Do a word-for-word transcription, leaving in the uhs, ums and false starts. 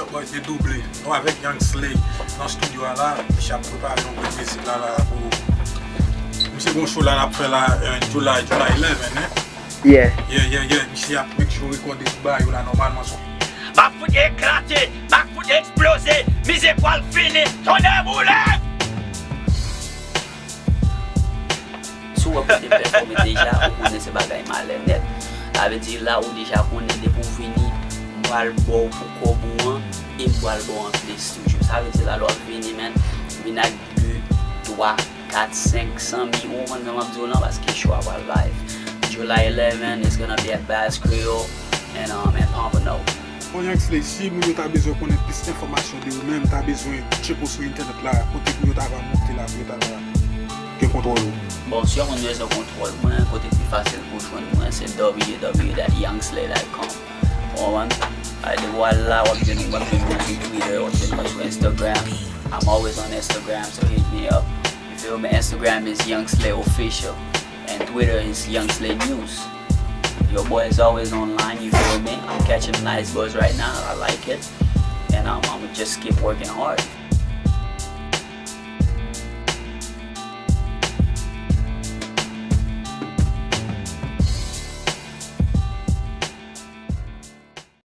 Boy, se Double. Nou avèk Young Slay nan estidyo a la. Misye ap prepare yon grenn mizik la, la pou. Misye gon show la, l ap fè la, euh, July, July eleven, hein? Yeah. Yeah, yeah, yeah. Misye ap make sure rekòde tout bagay yo la nòmalman. So, M ap fout eklate, m ap fout eksploze, mizik pral fini, tonnè boule! Si w wè kote m pèfòme deja, ou konnen se bagay malè nèt. Sa vle di la ou deja konnen depi w vini, m pral ba w pou kòb ou an, e m pral ba w anplis toujou. Sa vle di la lè w ap vini, man, vin ak de, twa, kat, senk, san mil, ou konprann sa m ap di w lan, paske show a pral live. July eleven, it's gonna be at Bass Creole and, um, and Pompano. Bon, Young Slay, si moun yo ta bezwen konnen plis enfòmasyon de ou menm, ta bezwen tcheke w sou entènèt la, kote pou yo ta va moute la, pou yo ta va gen kontwòl ou. Bon, si yon moun bezwen kontwòl mwen, kote ki pi fasil pou jwenn mwen, se w w w dot young slay dot com. Ou konprann? Ay, depi w al la, w ap jwenn, w ap jwenn mwen sou Twitter, w ap jwenn mwen sou Instagram. I'm always on Instagram, so hit me up. You feel me? Instagram is Young Slay Official, and Twitter is Young Slay News. Your boy is always online, you feel me? I'm catching nice buzz right now, I like it. And um, I'ma just keep working hard.